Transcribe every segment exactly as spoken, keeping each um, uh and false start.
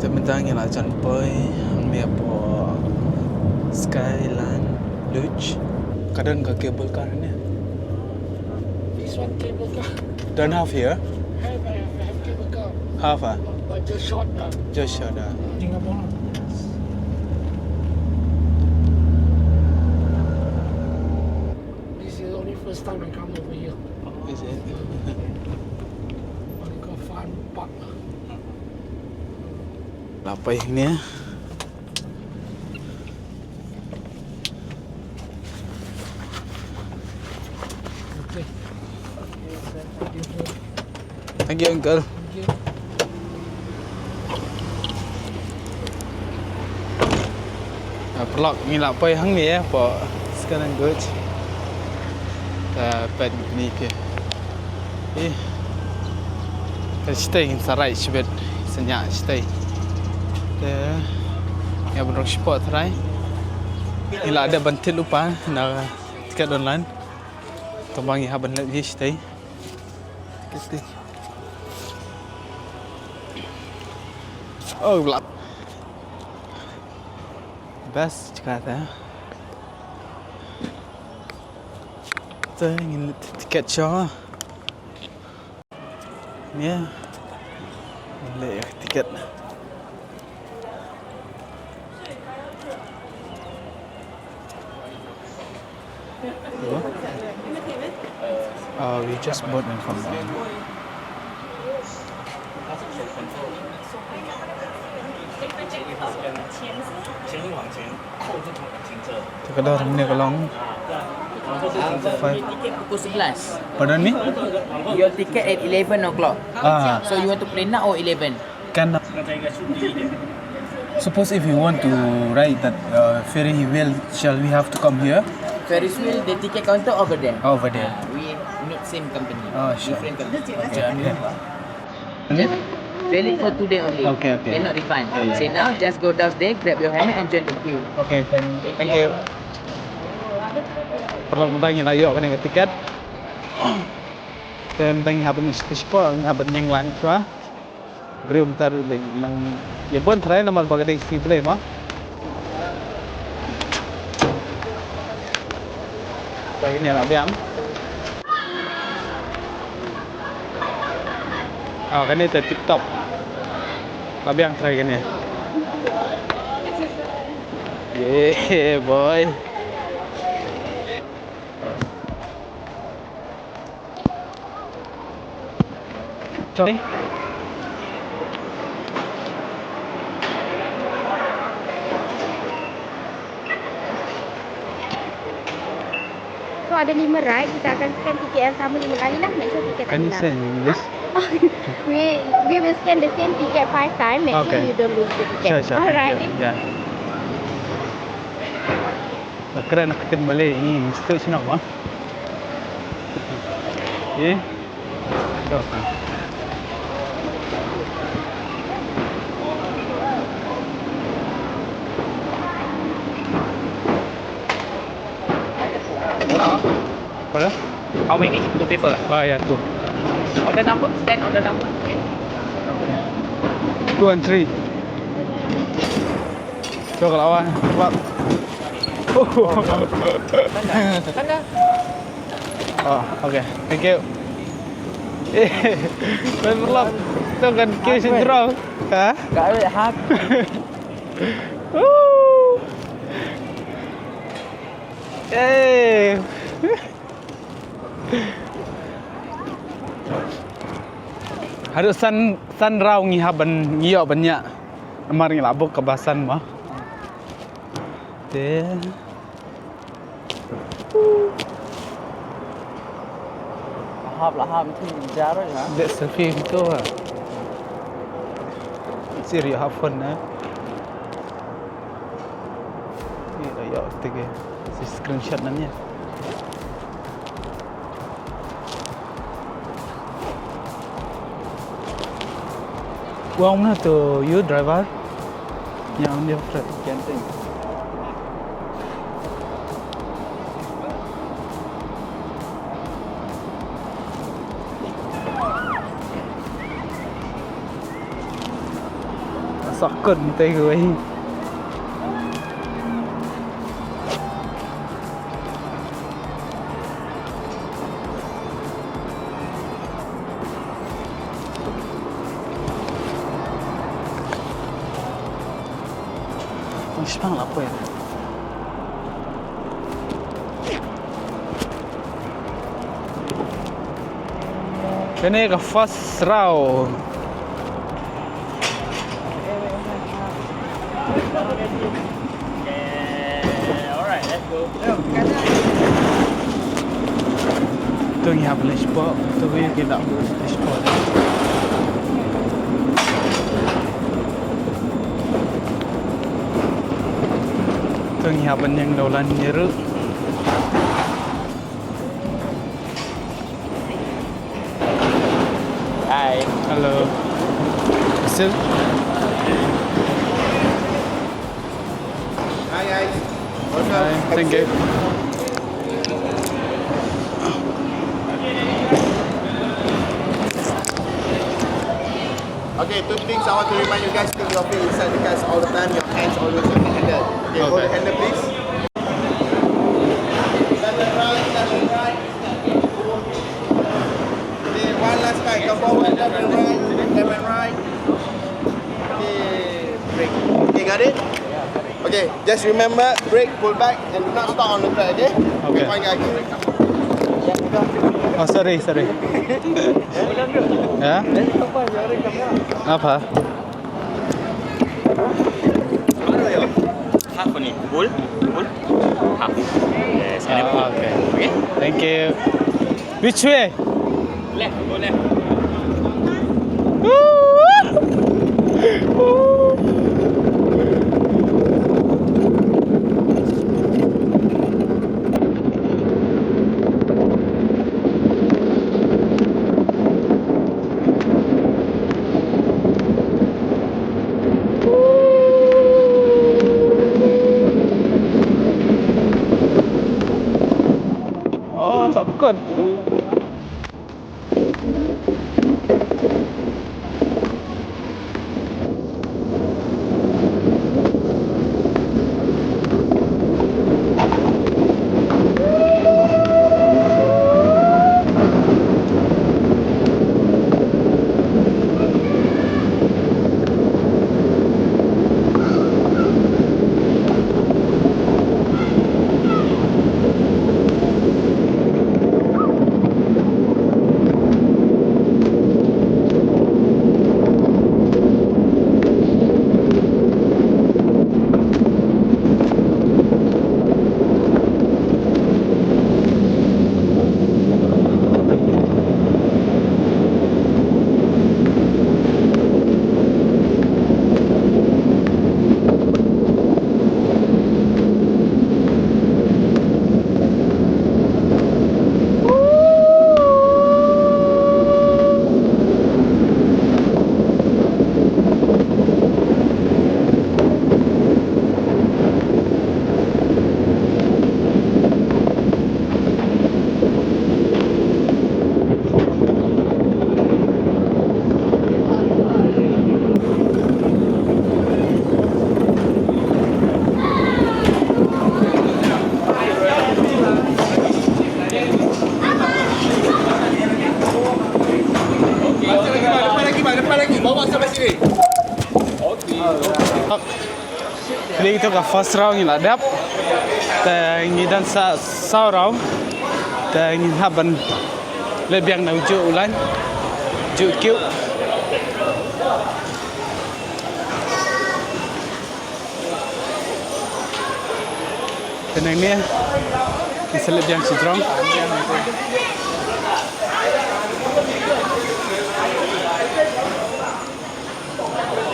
Mynta ngi la jan poi hangne hapoh Skyline Lodge. Ka don ka cable car hangne. This one cable car. Don't have here? Have, have, have cable car. Have, ah? But just short, ah. Just short, ah. Singapore. This is only first time I come over here. Is it? What they call fun park. Lapar ni. Okay. Thank you, uncle. Thank you. Ah, paralok, ngi la poi hangne ïa, hapoh Skyline Gorge. Te peit kine ki. Eh. Te shatei ngin sa ride shibit, sa ñiah shatei. Te ïa ban rung shapoh trai. Ngi la dep ban thied lypa na tiket online. Tang ba ngi hap ban leit shatei. Tiket te. Oh, la. Best jaka te. Te ngin leit tiket sha. Ïa. Ngin leit tiket. Hello? Uh, we just bought in from, um, Te ka dor mynne ka long five. Tiket pukul sebelas. Pardon me? Your ticket at eleven o'clock. Ah. So you want to play now or eleven? Kan. Suppose if we want to ride that, uh, Ferris wheel, shall we have to come here? Ferris wheel, the ticket counter over there. Over there. Ah, we meet same company. Oh, sure. Different company. Okay, okay. Just valid for today only. Okay, okay. Cannot refund. Yeah, yeah. Say now, just go downstairs, grab your helmet and join the queue. Okay, thank, thank you. Paralok, mynta ngi la ïoh kane ka tiket. Te mynta ngi hap ban ïa shuwa, ngi hap ban ïeng lang shuwa. Briew mynta ruh lei nang ïa bun trai namar ba ka dei sngi Blei mo. Trai kane la biang. Oh, kane te tip top. La biang trai kane. Yeah, boy. Sorry. So, ada lima ride, kita akan scan tiket yang sama lima kali lah. Make sure tiket tak hilang. Can you say in English? We, we will scan the same ticket five times. Make sure you don't lose the ticket. Sure, sure. Alright. Yeah, yeah. Kren ka ktien Malay, ngi mesti sngewbha. Eh? Pardon? How many? Two people? Ah, yeah, two. Order number? Stand order number. Two and three. Cho ka lawa. What? Mana? Mana? Oh, okay. Thank you. Eh, memang lah. Tu kan kiri sentral. Ha? Kat hak. Woo. Eh. Haduh san, san rau ngi hap ban, ngi ïoh ban ñiah. Namar ngi la book kaba san mo. Te. La hap, la hap, ngi jar ïa. Dek selfie gitu ah. Sir, you have fun, eh? Ni la ïoh te ki. Si screenshot nan ïa. Wa ong na to you driver. Yang dia flat canting. Sakon takeaway. Ang spang la pwe. Kane ka first round. To ngi hap leit shapoh, to ngi ki dap leit shapoh. To ngi hap ban ïeng da u lain ïa ruh. Hi. Hello. Sil. Hi guys. Welcome. Hi, thank you. Okay, two things I want to remind you guys, keep your feet inside the cars all the time, your hands always on the handle. Okay, hold the handle, please. Left and right, left and right. Okay, one last time. Come forward, left and right, left and right. Okay, brake. Okay, got it? Okay, just remember, brake, pull back, and do not stop on the track, okay? Okay. Fine, guys. Oh, sorry, sorry. Ya? Apa? Half only. Pull, pull. Half. Yes, and then pull. Ah, okay. Okay? Thank you. Which way? Left, go left. Oh, takut. Depan lagi, bang. Depan lagi. Bawa sampai sini. Okey. Kane ka dei ka first round ngi la dep. Te ngi don sa saw round. Te ngi hap ban leit biang na u juh u lain. Juh kiew. Te nangne ngi sa leit biang shajrong.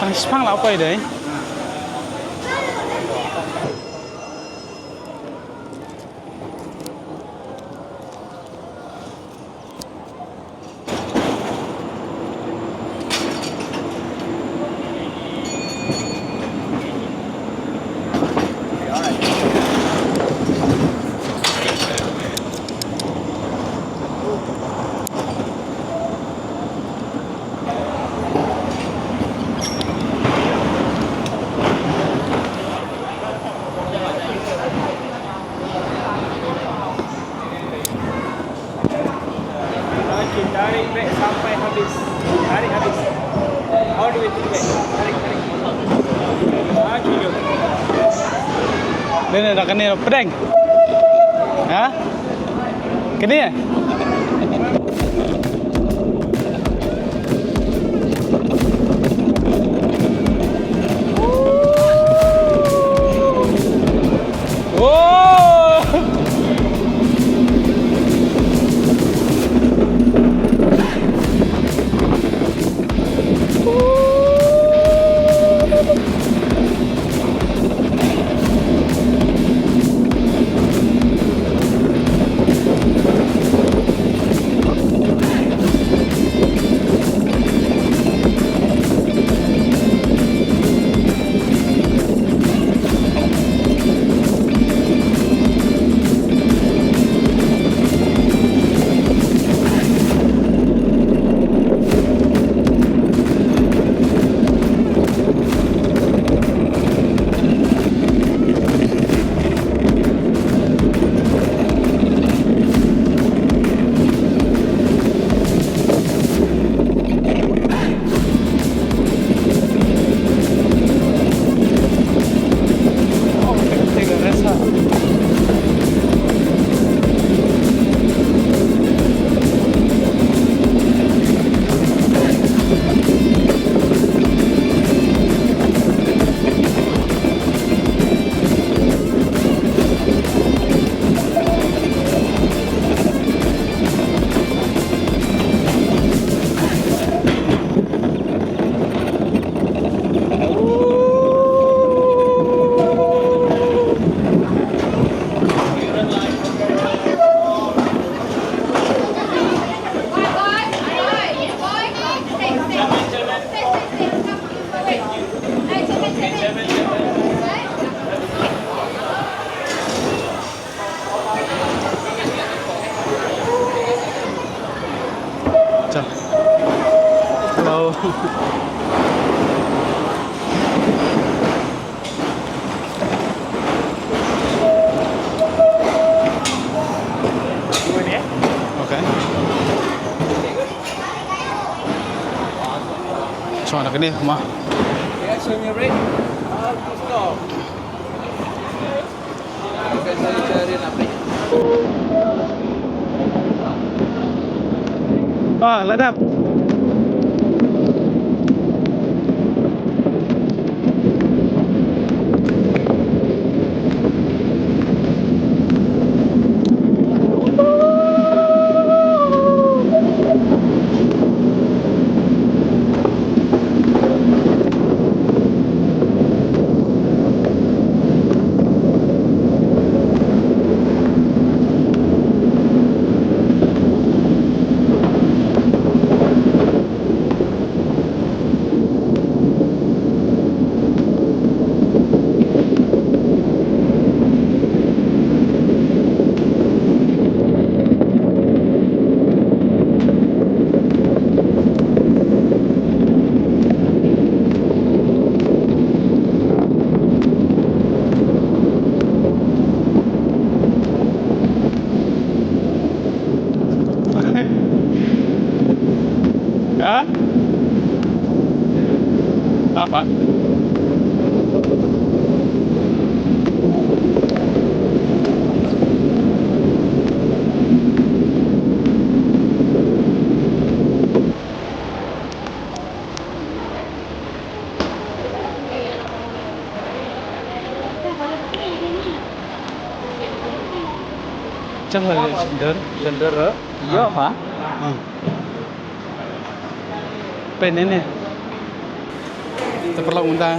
Tang shipang la poi dei. Dei ne da kane pdeng. Ha? Kane? Oh! Hello. Okay. Shong na kane ma. Ah, la dap. Ha? Apa? Chang ha sender, sender, ïa ma. Pynne ne. Te paralok mynta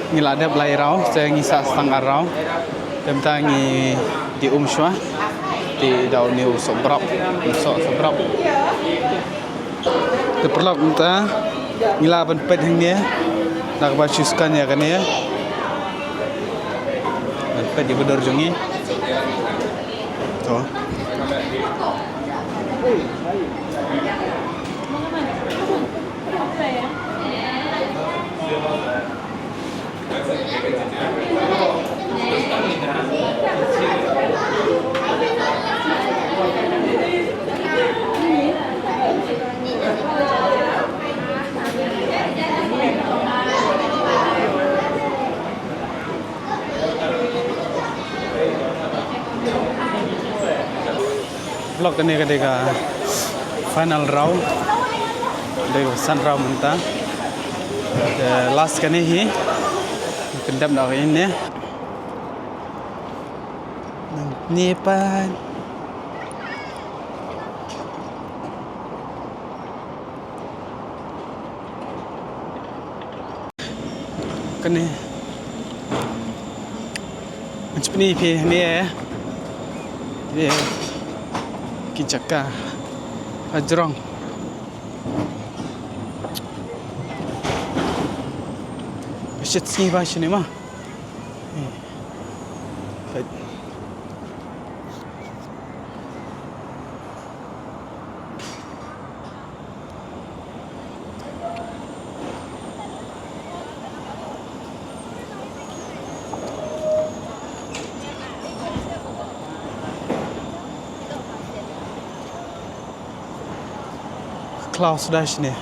ngi la dep lai round, te ngi sah tang ar round. Te mynta ngi dei um shuwa. Te da une u soh brap, u soh soh brap. Te paralok mynta ngi la ban peit hangne. Da kaba shu scan ïa kane. Ban peit ïa ba dor jong ngi. To. Kane ka dei ka final round. Dei ka san round mynta. Te last kane hi. Pyndep noh ine. Nang ne pan. Kane. Ngan sa pyni phi ne. Ne. Ki jaka hajrong. Shit, sngi ba shini ma. Klaus Dashne.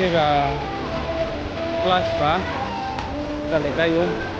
Ni ka class ba. Ka le ka yung.